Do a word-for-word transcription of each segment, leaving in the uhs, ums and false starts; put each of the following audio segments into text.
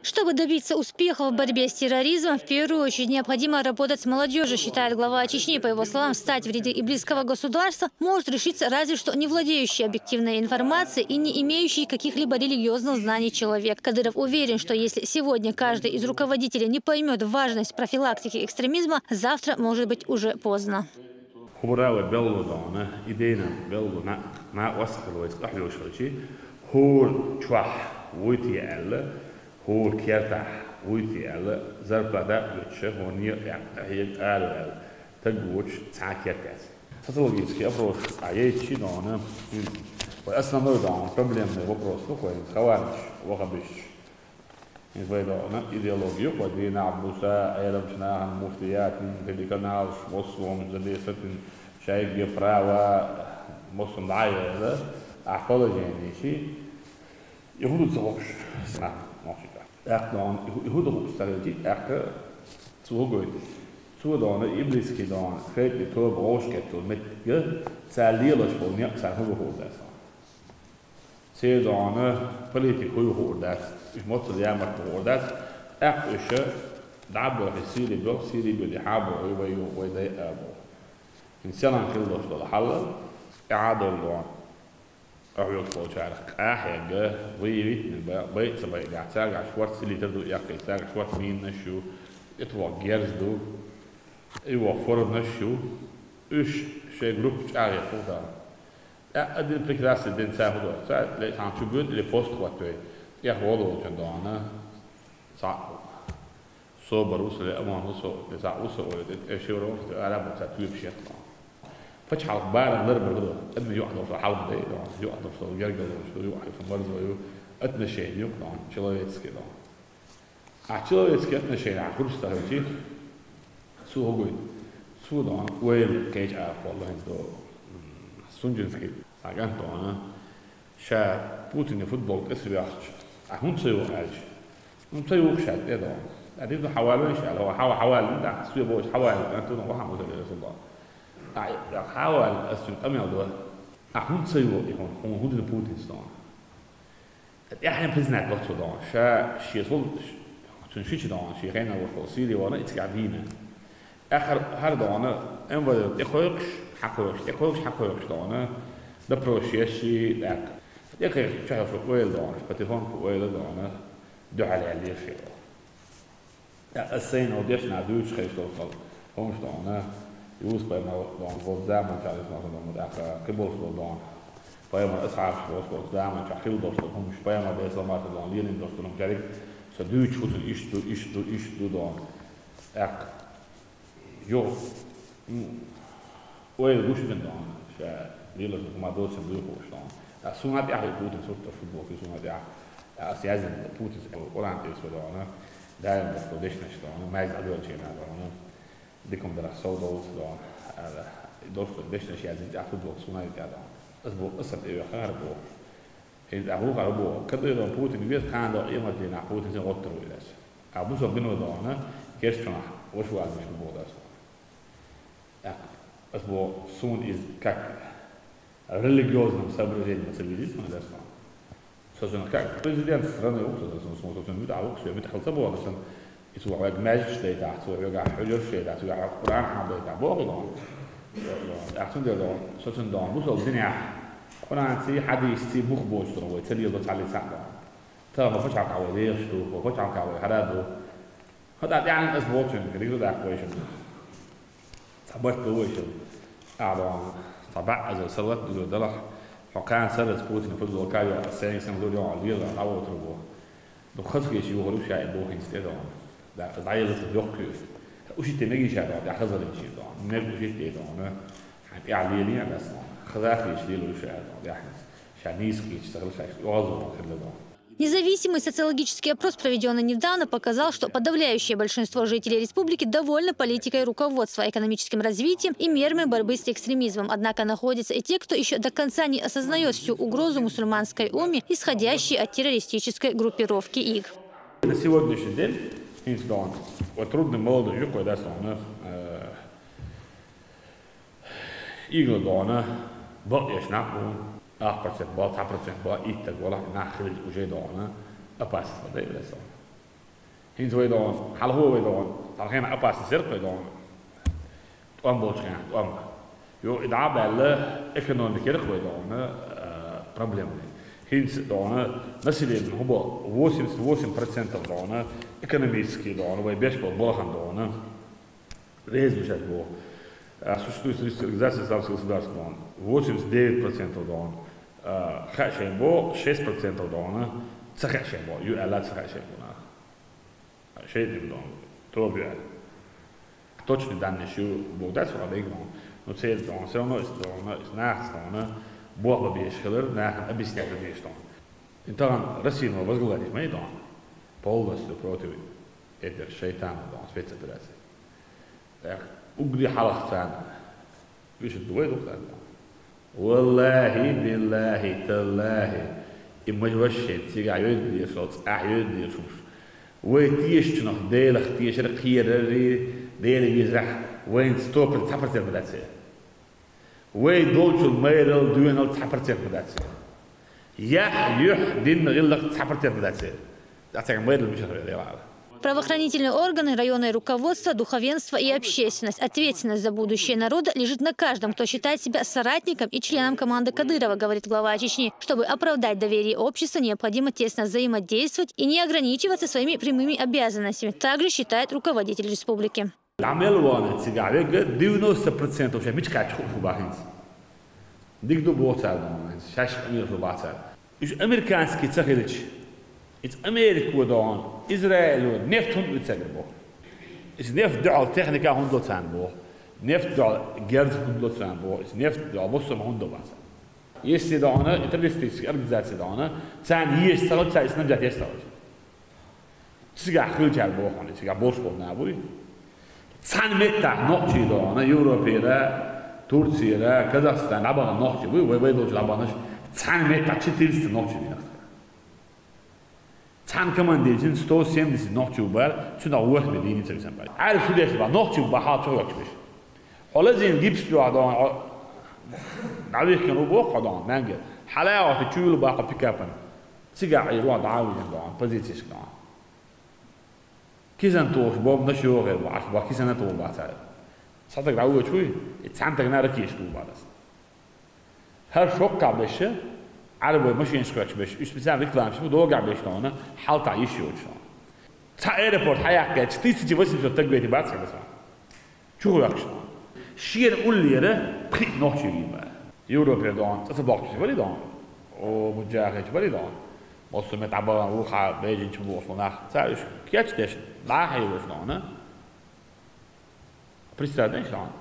Чтобы добиться успеха в борьбе с терроризмом, в первую очередь необходимо работать с молодежью, считает глава Чечни. По его словам, встать в ряды иблисского государства может решиться разве что не владеющий объективной информацией и не имеющий каких-либо религиозных знаний человек. Кадыров уверен, что если сегодня каждый из руководителей не поймет важность профилактики экстремизма, завтра может быть уже поздно. Хубара вай беллу дона, идейна беллу на, на васхалвайс къахьёшалчи, хор чвах войти элла, хор кертах войти элла, зарплата лучше, хор не як, як ар элла, так вот ца кертас. Социологический опрос, а есть чи дона, вай основной дона, проблемный вопрос, ну, кой, хаварич, вахабиш. Инфайдона идеологию, кой, дина, буса, айрам, шнахан, муфтият, телеканал, мослом, забесатин, шайге, право, мослом, да, я, да, а положение чи, и будут за общ, сна, мохика. Ах, дон, и худо общ, сарелти, ах, цугой. Цудона, иблиски дона, хейти, тоб, ошкет, тоб, метга, ца лелаш, пол, не, ца худо худо, ца. Цердона политик хӀу юхур дац, уьш моццал ямарт бухур дац, тӀаккха уьш дӀаболхе Сири бел, Сири бели хьаболхе вай ю, вай дай абу. Ин селан хил дош дола хьалла, тӀаьхьа доллон. Ахьёк болчарах къахьегга, выявить не ба, байца байгахь, царгахь шварц литр ду, яккхай, царгахь шварц миннаш ю, итвох герз ду, ивох формнаш ю, уьш шей группа чӀагӀе хултан. ТӀаккха один прекрасный день цхьа хӀу дора. Цхьа ле цхьана чу буьту или пост хӀоттавай. ТӀех волу волчун дона. Цхьа собар ву со, ле амон ву со, ле цхьа ву со, ой, тӀе шевра вахта, ара бу цхьа туьйпаш яхтан. Пачхьалкх барам лар бар хӀу дора. Адми юхь долчу хьалба дай дона. Юхь долчу гергал долчу, юхь хьайфа марзо ю. Отношение юкъ дона, человеческий дона. А человеческие отношения а курс тахачи, цу хӀугуй, цу дон, уэли кеч а холло хӀинца до, Сунжинский, саган дона, ша Путин футбол тӀе су яхча, а хӀун ца юха аьлча? ХӀун ца юха ша тӀе дона? А ди ду хьавалвен ша, хьава хьавалвен да, суе бош хьавалвен, а ту дон, хьама ца дона. А хьавалвен, ас цун къамел дона. А хӀун ца юха, и хӀун, хӀун хӀун дина Путин стона? ТӀаьхьен признать бац цо дона. Ша шеца вол, цуьнан шича дона, шен хенал вокхул Сири вана, ицкъа дийна. Ахар хӀара дона, МВД тӀекхойкхуш, хьакхойкхуш, тӀекхойкхуш, хьакхойкхуш дона, допрос еш ши, тӀаккха. ТӀекхойкхуш, чохь фу ойла дона, патефон фу ойла дона, дуьхьал яьлла еш ши. Ас сайна дешна дуьйцуш хезаш долу хӀумаш дона, Юсуп пайхамар дона, волу заман чохь Юсуп пайхамар дона, тӀаккха кхин болуш долу дона. Пайхамар асхьабаш волуш болу заман чохь хилла долуш долу хӀумаш, пайхамар Делан салам-маршалла дона, лелийна долуш долу хӀумаш, со дуьйцуш хӀуцун иштта ду, иштта ду, иштта ду дона. ТӀаккха юха, м, ойла гуш иза дона, ша лелаш ма доцун дуй хууш дона. ТӀаккха суна тӀехь ю Путин сурташ футболки, суна тӀехь. Ас яздина Путин Къуран тӀе со дона, даим долуш дешнаш дона, маьз Ӏадоьлчийна дона. Дикум дарах сов долуш дона. Ала, и долуш дешнаш яздина тӀехь футболки суна тӀехь дона. Ас бу, ас тӀе хар бу. ХӀинца а бухара бу. Кадыров Путин вес кхана до Ӏемар дийнахь Путин сен гӀоттар ву иза. А бу со бино дона, герчунахь, вашу вазмаш бу боху аса. ТӀаккха ас бу суна иза как религиозном соображении ца визит, ма дас. Со сан как президент страны ву, со сан, со сан муьтӀахь ву, со муьтӀахь ца боху сан. И цо хьоьга маьждигаш дайтахь, цо хьоьга хьуьжарш дайтахь, цо хьоьга Къуръан хьан дайтахь, боху дона. Ахь цундела дона, со сан дона, бусал динехь, Къуръанций, хьадисций бух боцу дона вай, ца лело цхьа лица дона. Тахана пачхьалкхахь вай вехаш ду, вай пачхьалкхахь вай хьара ду. ХӀан тӀаьхьа ас боху цуьнга, ригла даккха вайшимма. Цхьа барт ду вайшимма. Ахьа дона, цхьа баьӀаза салат ду далахь, хьо кхана сарралц Путин футболка йо, ас сайга сан лур йо, лела дӀавотар бу. Ду хаза хеш юхар ю ша и бохинца тӀе дона. ДӀаккха дӀаелла ца йоккхуьйту. Ушитте мегий ша дона, тӀе хазаллин чи дона. Мег ушитте дона. Хьан тӀехь лелий а дас дона. Хаза хеш лела ю ша дона, яхьанца. Ша нийса кхийча ца хила ша, оьгӀаз вон хила дона. Независимый социологический опрос, проведённый недавно, показал, что подавляющее большинство жителей республики довольны политикой руководства, экономическим развитием и мерами борьбы с экстремизмом. Однако находятся и те, кто ещё до конца не осознаёт всю угрозу мусульманской умме, исходящей от террористической группировки ИГ. На сегодняшний день, хӀинца дона, вот трудный молодой юкъой дас дона, э, ИГ-ла дона, бакъ еш нах бу, ах процент бал, цхьа процент бал, иттаг вала, нах хилла уже дона, опасность ма дай веза. ХӀинца вай догӀун, хьалхо вай догӀун, цхьана хенахь опасность яра вай догӀун. ТӀом болчу хенахь, тӀом. Йо, и дӀа а баьлла, экономика яра вай догӀун, а, проблема. ХӀинца догӀун, население хӀун бо, восемьдесят восемь процентов догӀун, экономически догӀун, вай беш болу балхан догӀун. Реза ду шаьш боху. А, существует статистическая организация исламского государства догӀун. Восемьдесят девять процентов догӀун. А, хаьа шайн боху, шесть процентов догӀун. Ца хаьа шайн боху. Ю аьлла ца хаьа шайн боху нах. Шайтан дон, тоба ю аьлла. Точный данныш ю боху дац ваха дайгнун. Но церан дон, всё равно ис дон, ис нахаца дон, бохба беш хилар, нахана объяснять беш дон. И тахана Россия но возглавить май дон. Полностью против этих шайтанов дон, спецоперации. Так, угди хьалха царна. Уьш ду вай дукха. Валлахи, биллахи, таллахи. И ма ваще, цигахь йоьду деза, цӀахь йоьду деза хӀумаш. Вай тешачунах Делах тешар кхерарий, Дела везарехь, вайна сто процент, цхьа процент ма дац. Вай долчул майрал, доьналл цхьа процент ма дац. Яхь, юьхь, динна гӀиллакх цхьа процент ма дац. Цхьа цхьа майрал мичахь вай Дела. Правоохранительные органы, районное руководство, духовенство и общественность. Ответственность за будущее народа лежит на каждом, кто считает себя соратником и членом команды Кадырова, говорит глава Чечни. Чтобы оправдать доверие общества, необходимо тесно взаимодействовать и не ограничиваться своими прямыми обязанностями, также считает руководитель республики. Ламел вана цигахь вега девяносто процентов шайн мича кхаьчча хууш бу бахинца. Дика ду боху цара дон, шаьш къамелаш бу баху цара. Уьш американский ца хилча, иза Америко дон, Израило нефт хӀунда уьцуьйту боху. Иза нефт дуьхьал техника хӀунда до царна боху. Нефт дуьхьал герз хӀунда до царна боху. Иза нефт дуьхьал бусурма хӀунда до баху царна. Если дон, и террористическая организация дон, царна еш ца хилча, цара иза снабжать еш ца хилча. Цигахь хилчара боху, цигахь болуш болу нах буй. Цхьана меттахь нохчий догӀана, Европера, Турцера, Казахстан дӀабахана нохчий буй, вай, вай долчу дӀабаханаш, цхьана меттахь четыреста нохчий динах. Цхьана командирчин сто семьдесят нохчий бу бара, цуьнах ворхӀ бен дийна ца висан бара. Ӏаьржа шу деш бара, нохчий бу бара хьал чохь йоккхуш беш. Хьо лазийна гипс чохь догӀана, хьо дӀавихкина ву боху хьо догӀана, маьнга. Хьала а вахта чуьйла баккха пикапан. Цигахь Ӏийр ван дӀа а вижина догӀана, позицешка догӀана. Кисан тухуш бомбанаш йохур бу, Ӏаш бу, кисана тухур бац цара. Цхьа таг дӀавоьдуш вуй, и цхьана тагана ракеташ тухур бац аса. ХӀара шоккхахь беша, Ӏарбой машинаш кхоьхкуш беша, уьш специально рекламаш бу, догахь беша тхуна, хьалтахь йиш йоцуш тхуна. Цхьа аэропорт хьаяккхича, тысяча восемьсот таг вейтий бац аса. Чу ваьккхуш. Шена уллера пхиъ нохчий вийна бара. Европера догӀана, цӀа ца боккхуш барий догӀана? О, муджахидаш барий догӀана? Массо меттахь дӀабахана ву хьан бежанчу бохуш нах. Цара уьш кечдеш, дӀа а хьийзош догӀана. Представь, деш догӀана.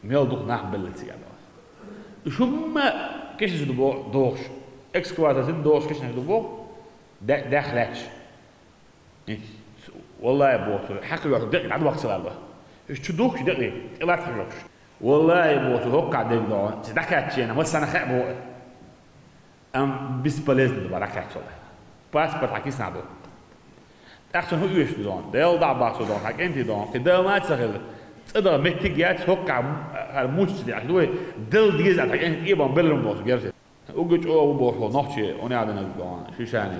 Мел дукха нах белла цигахь догӀана. Уьш хӀумма кешнаш ду бо-, дохуш. Экскаваторцин дохуш кешнаш ду боху, де-, дехлаьцаш. Валлай, боху цо, хьакхавоьхна декъий дӀадохка ца ваьлла. Уьш чу духкуш декъий, тӀелатта хьакхавоьхуш. Валлай, боху цо, хӀокхахь дерг догӀу, ца дӀакхаьччена, массарна хаьа боху. Амма бесполезно ду бара дӀакхаьччалла. Паспорт хьан киснахь ду. ТӀаккха цунна хӀун оьшуш ду догӀу? Делла дӀа а бац цо догӀу, хьан кӀентий догӀу, кхин да ма ца хилла. ЦӀа даха меттиг яц, хӀокхахь м-, хӀара муьш ца дехьаш ду вай, Далла деза хьан кӀентий тӀебан белларг боху герза. Угга чӀогӀа бу бохуш нохчий, унадана догӀана, шишани.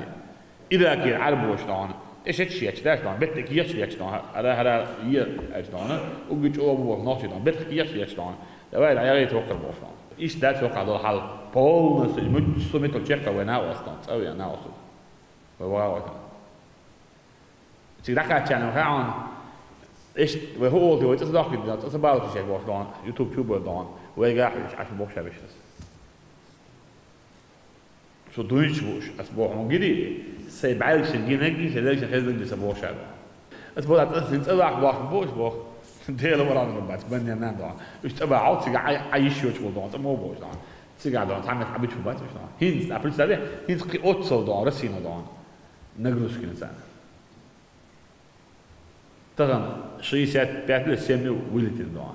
Иракера Ӏарбоша догӀана. ТӀе шеташ етташ дац догӀана, бетта кехаш етташ догӀана, хӀара, хӀара е аьлча догӀана. Угга чӀогӀа бу бохуш нохчий догӀана, бетта кехаш етташ догӀана. Давай, дӀа ягӀийта хӀокхура бохуш догӀана. Иштта дац хӀокхахь долу хьал. Полностью, муьлхха метр чекхъян вай накъост догӀана, цӀа веана накъост. Вай вагӀа вай. Цига дӀакхаьччарна хаьа хьуна. Иштта вай хӀун олу, вай цӀа ца дохкийта, цӀа ца балош шаьш бохуш догӀана, YouTube чу а бой догӀана, вайгахь а уьш Ӏаш бохуш а беш аса. Со дуьйцуш бу уьш, аса боху хьуна гири, сайн бӀаьргашна гинарг, сайн легашна хезнарг ди сан бохуш а догӀана. Аса боху, аса хӀинца цӀа ваккха боху, бу уьш боху. Дела варан бац, баннена догӀана. Уьш цӀа бахьа, цига Ӏа, Ӏа йиш йоцуш болу догӀана, цӀа мо бохуш догӀана. Цигахь догӀана, цхьа метр Ӏа бичу бац уьш догӀана. ХӀинца, а, представь, хӀинца кхин оццал догӀана, Россина догӀана. Нагрузкина царна. Тахана шестьдесят пять лет семьи вылетели догӀана.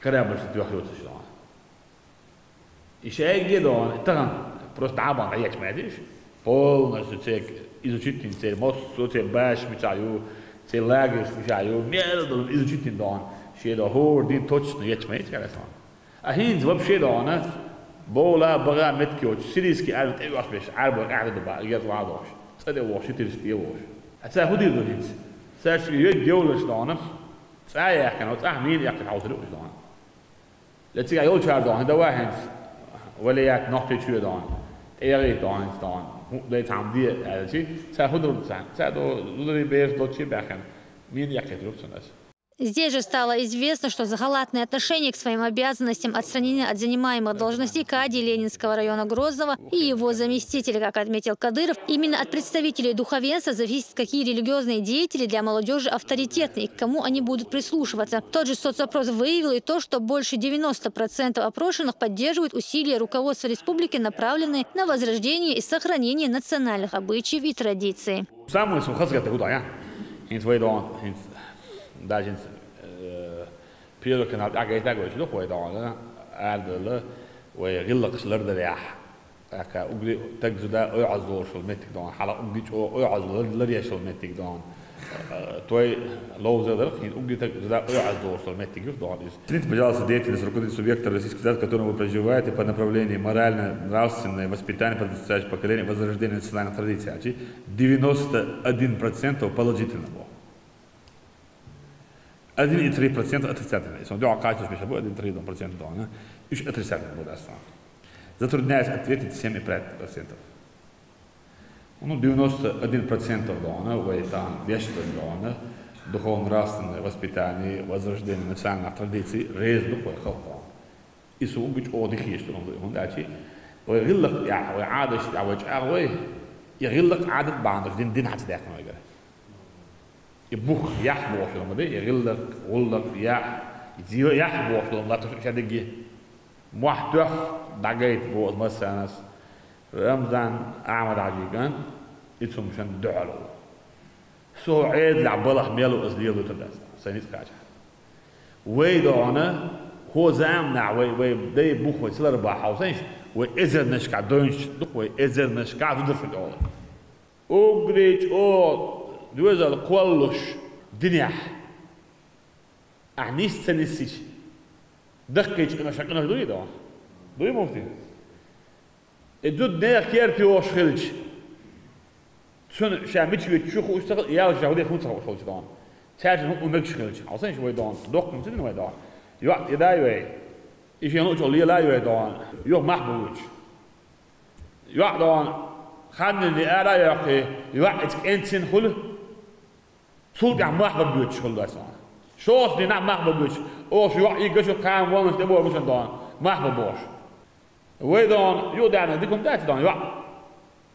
Корабль ша тоьхна йоцуш догӀана. И шайге догӀана, тахана просто дӀа а бан дӀаечмаьдиш. Полностью церг изучить дина церг, массо церг баш мичахь ю, церг лагерш мичахь ю, мел долу изучить дина догӀана. Шен догӀана хӀора дин точно ечмаьдиш, конечно. А хӀинца вообще догӀана, бовла, багӀа меттиг йоцуш, сирийский арми тӀе оьхуш беш, Ӏарбой къаьхьа ду бан, герз ван дохуш. ТӀе вохуш, тириста тӀе вохуш. Ткъа цара хӀун дийр ду хӀинца? Цара шига йоьдда йовлаш дона, цӀа а яьккхина, цӀахь мина яьккхина хьовсур ю уьш дона. Ле цигахь йолчара дона, хӀинца вай хӀинца, валият нохчий чоь дона, тӀе ягӀийта дона, хӀинца дона, хӀун дай цхьамма де аьлчи, цара хӀун дийр ду царна? Цара до зударий бераш долчий баьхкина, мина яьккхийтар ю цунна аса. Здесь же стало известно, что за халатное отношение к своим обязанностям отстранены от занимаемых должностей кади Ленинского района Грозного и его заместитель. Как отметил Кадыров, именно от представителей духовенства зависит, какие религиозные деятели для молодежи авторитетны и к кому они будут прислушиваться. Тот же соцопрос выявил и то, что больше девяносто процентов опрошенных поддерживают усилия руководства республики, направленные на возрождение и сохранение национальных обычаев и традиций. Самый сухоцкий такой, да, я. ХӀинца вай дона, хӀинца, даже хӀинца, э, Первый канал тӀехь гайтаг вайчу дукха вай дона, арадала, вай гӀиллакхаш лардарехь. ТӀаккха угри таг зуда оьгӀаз долуш йолу меттиг дона, хьала угри чӀогӀа оьгӀаз лар-, ларъеш йолу меттиг дона. Э, той ловза дарх, хӀинца угри таг зуда оьгӀаз долуш йолу меттиг юх дона иза. Объясните, пожалуйста, деятельность руководителей субъекта Российской Федерации, в котором вы проживаете, по направлению морально-нравственное воспитание подрастающего поколения, возрождение национальных традиций. А чи девяносто один процент положительно было. Один и три процента отрицательно. Если он делал качество, чтобы один и три процента дона, уж отрицательно будет остаться. Затрудняюсь ответить семь и пять процентов. Ну, девяносто один процент дона, вай тан, вешта дона, духовно-нравственное воспитание, возрождение национальных традиций, реза ду вай халкъ дона. И со угу чӀогӀа дихийш ду, хӀунда аьлча вай гӀиллакх тӀехь, вай Ӏадаташ тӀехь, вай чӀагӀо вай, и гӀиллакх Ӏадат бахьанаш дин, дин хьаца даьккхина вайгара. И бух яхь бохуш хӀума ду, и гӀиллакх, гӀуллакх, яхь, и зио яхь бохуш хӀума латташ ша дигги. Мохь тоьхна дӀагайта боху массанас, Рамзан Ахьмад-Хьаьжин кӀант, и цу хӀуманна дуьхьал ву. Со хӀокху Ӏедалехь балхахь мел ву аса лелойтур дац, сайн ницкъ кхачахь. Вай дона, хӀо заманахь вай, вай дай бух вай ца лар бахьа хьовсийша, вай эзарнашкахь дойнаш ду-кх вай, эзарнашкахь зударша тӀехула. Угри чӀогӀа доьзал кхоллуш динехь. Ахьа нис ца нисича, даккхийчу къиношна къинош дуй дона? Дуй, муфти? И зуда нехан керта йогӀуш хилча, цунна ша мича витчу хууш ца хилча, ял ша хӀун де хӀун ца хууш хилча дона. Цаьршинна хӀуъу мегаш хилча, хьовсийша вай дона, доккханца дина вай дона. ЙоӀ тӀедай вай. И шен луучу лела а йой дона. Юха мах бу вуьйцуш. ЙоӀ дона, ханнанна ара а йоккхий, йоӀ иза кӀентсина хуьлу. Цул тӀаьхьа мах бан боьдуш хилла дац ван. Шоца дийнахь мах бан боьдуш, оха шу йоӀ йигга шу кхана вонаш тӀе бохуш дона, мах бан бохуш. Вай дона, юха даьхна дика хӀума дац дона, йоӀ.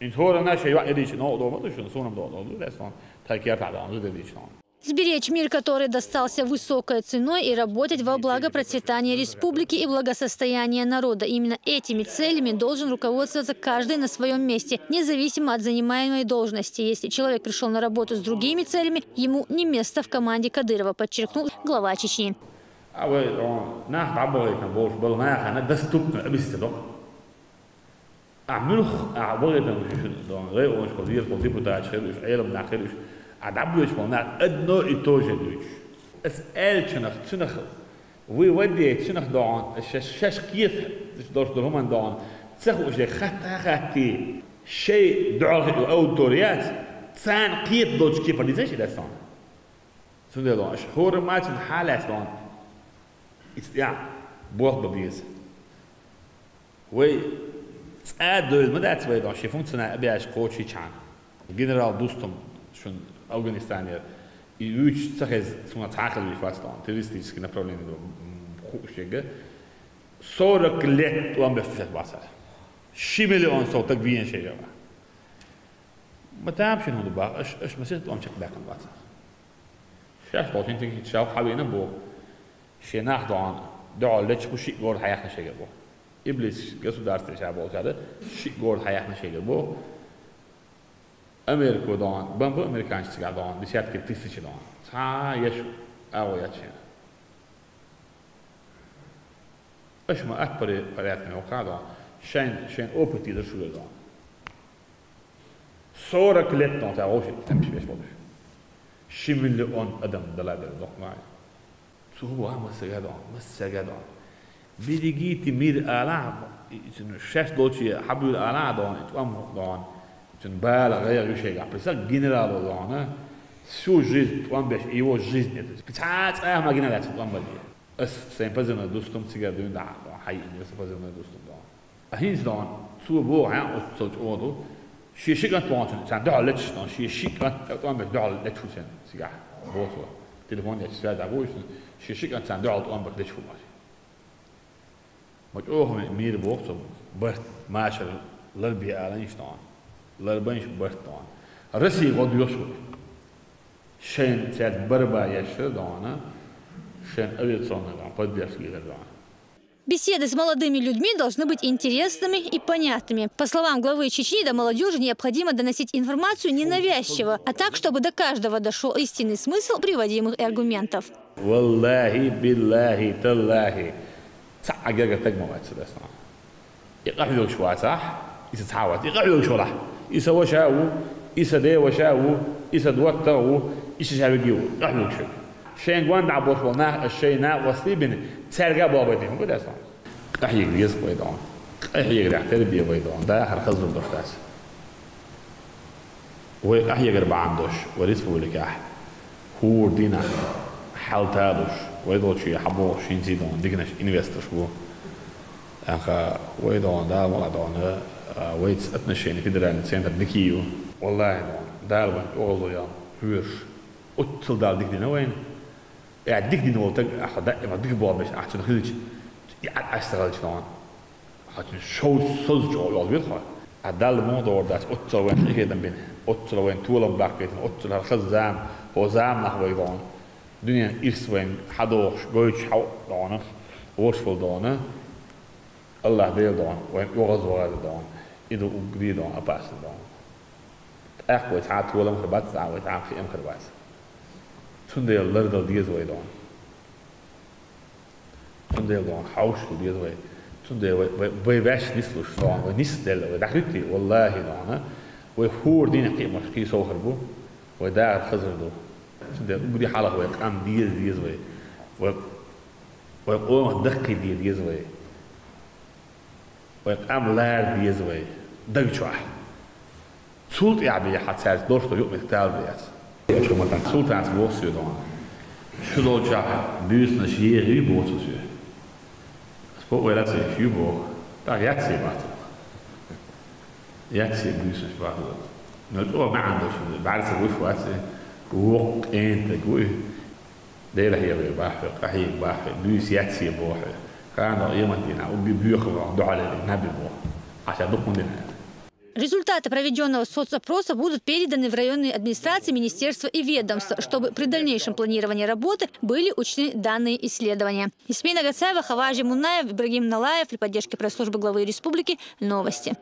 ХӀинца хӀоранна шайн йоӀ едийча новкъа догӀу ма ду шуна, суна-м догӀу ду, дес дона, тхайн кертахь дона, зуда едийча дона. Сберечь мир, который достался высокой ценой, и работать во благо процветания республики и благосостояния народа. Именно этими целями должен руководствоваться каждый на своем месте, независимо от занимаемой должности. Если человек пришёл на работу с другими целями, ему не место в команде Кадырова, подчеркнул глава Чечни. А вай, о, нах дӀабахийтина болуш бала нахана доступно объяснить доху. Ахьа муьлх, ахьа вахийтина шуьшуьна дона, гӀайгӀонашкахула вехаш болу депутаташ хир уьш, Ӏелам нах хир уьш, ахьа дӀабоьдуш болу нах одно и то же дуьйцуш. Ас аьллачунах, цунах вуй вадде, цунах дона, шаьш, шаьш кхета долуш долу хӀуманна дона, ца хууш дерг хатта а хаттий, шайн дуьхьал хиъна аудитори яц, царна кхета долчу кепара дийцай ши дац дона. Цундела аша хӀора мачанна хьалаьцна дона, иза тӀехь болх бан беза. Вай цкъа а девлла ма дац вай дона, шен функционал а беш кхочушчхьана. Генерал Дустум шуна Афганистанера, и вуьйцуш ца хеза, суна цхьа а хила вийш вац дона, террористический направление ду, м, хууш ерг. Сорок лет тӀом беш ду шаьш бацара. Ши миллион сов таг вийна шайн йоӀ. Ма тамашийна хӀун ду боху, аша, аша масех тӀом чекхбаьккхина бацара. Шаьш долчуьнга шаьш хьавийна боху. Шен нах дона, дуьхьал лечкъу шиъ город хьаяхна шайгара боху. Иблис государстве ша болчара шиъ город хьаяхна шайгара боху. Америко дона, бомба американчу цигахь дона, десятки тысячи дона. Цхьа а еш агӀо яц шена. Аша ма атпаре порядкана йоккхахьа дона. Шайн, шайн опыт дийзар шу вер дона. Сорок лет дона, ца вовши тӀемаш беш болуш. Ши миллион адам дала дерг доккха ма. Цо ван массаьрга дона, массаьрга дона. Берегите мир ала, и, и, шаьш долчу хьабуьйла ала дона, и тӀом дона. Цун бала гӀайгӀа ю шайгахь, представь, генерал волу вахана, всю жизнь тӀом беш, его жизнь это. Цхьа а цӀа а ма гина лаьцна тӀом бан. Ас сайн позывной Дустум, цигара дуьйна дахьа, хьайина сан позывной Дустум дохьа. А хӀинца дохьа, цо боху хьан оццул чӀогӀа ду, шен ши кӀант вахана цунна, царна дуьхьал леташ дохьа, шен ши кӀант тӀом беш дуьхьал леташ ву царна цигахь, боху цо. Телефон ечу связь дӀабуьйсу, шен ши кӀант царна дуьхьал тӀом беш леташ ву маша. Ма чӀогӀа ме-, мийра боху цо, барт, машар ларбе алан иштта дохьа. Ларбан иштта барт дохьа. Россия гӀо доьхуш ву. Шайн цаьрца борьба еш дохьа, шайн авиационный дохьа, поддержка гӀайгӀар дохьа. Беседы с молодыми людьми должны быть интересными и понятными. По словам главы Чечни, до молодёжи необходимо доносить информацию ненавязчиво, а так, чтобы до каждого дошёл истинный смысл приводимых аргументов. Валлахи, биллахи, таллахи. Цхьа а гергара стаг ма вац сан дас. И къахьоьгуш вацахь, иза цхьа вац. И къахьоьгуш валахь, и сан ваша а ву, и сан ден ваша а ву, и сан доттагӀа а ву, и сан шавиги а ву. Къахьоьгуш верг. Шайн гонаха болуш болу нах ас шайн накъостий бина, цаьрга а боху байтина, хӀун ду сан? Къахьега веза вай дохьа. Къахьегарехь тербе вай дохьа. Дахар хаза долуш дац. Вай къахьегар бахьана долуш, вай республикехь хӀора дийнахь хьал талуш, вай долчу хьан бохуш хӀинца дохьа диканаш инвесторш бу. ТӀаккха вай дохьа, Дала мукъ лахь дохьа, а, вайца отношения федеральный центр дика ю. Валлахи дохьа, Дала вайн оьгӀазло ял, хьоьруш. Оццул Дала дика дина вайна. Э, дика дина волу стаг, ахьа даима дика боху беш, ахьа цунах хилча, и Ӏад Ӏаш ца хилча дохьа. Хьо цуьнан шовзткъа соза чӀогӀа оьгӀаз вира хьо. А Далла муха догӀур дац, оццул вайн къинхетам бина, оццул вайн толам баккхийтина, оццул хӀара хаза зама, хӀо заманахь вай дохьа. Дуьненан ирс вайн хьадохуш, гойтуш хьо дохьа, ворш волу дохьа. Аллах Дела дохьа, вайн оьгӀаз вахар дохьа. И ду уггаре дохьа, опасно дохьа. ТӀаккха вай цхьа а толам хир бац, цхьа а вай цхьа а кхиам хир бац. Цундела лардала деза вай дохьа. Цундела дохьа хьовсуш хила деза вай. Цундела вай, вай, вай ваьш нислуш дохьа, вай нисделла, вай дӀахӀуьттий, валлахи дохьа, вай хӀора дийнахь кхиамаш кхийсов хир бу, вай дахар хазар ду. Цундела уггаре хьалха вай къам деза деза вай. Вай, вай къомах даккхий деза вай. Вай къам лара деза вай даг чохь. Цул тӀаьхьа бен хьан цаьрца долуш долу юкъаметтиг талабо яц. Аша ма-тан Султанца боху соьга дохьа. Шу долчохь буьйсанаш ехавий боху цо соьга. Ас боху вай лацийша ю боху. ТӀаккха яц бац. Яц буьйсанаш бац. Но чӀогӀа маьӀна долуш, бӀаьрса гуш вац, воккха къен стаг ву и. Дела хьехаве бахьа, къахьега бахьа, буьйса яц бохьа. Кхана Ямантина, угги боьха вахана, дуьхьал наб бохьа. Аша дукха дина. Результаты проведённого соцопроса будут переданы в районные администрации, министерства и ведомства, чтобы при дальнейшем планировании работы были учтены данные исследования. Ясмина Гацаева, Хаважи Мунаев, Ибрагим Налаев при поддержке пресс-службы главы республики. Новости.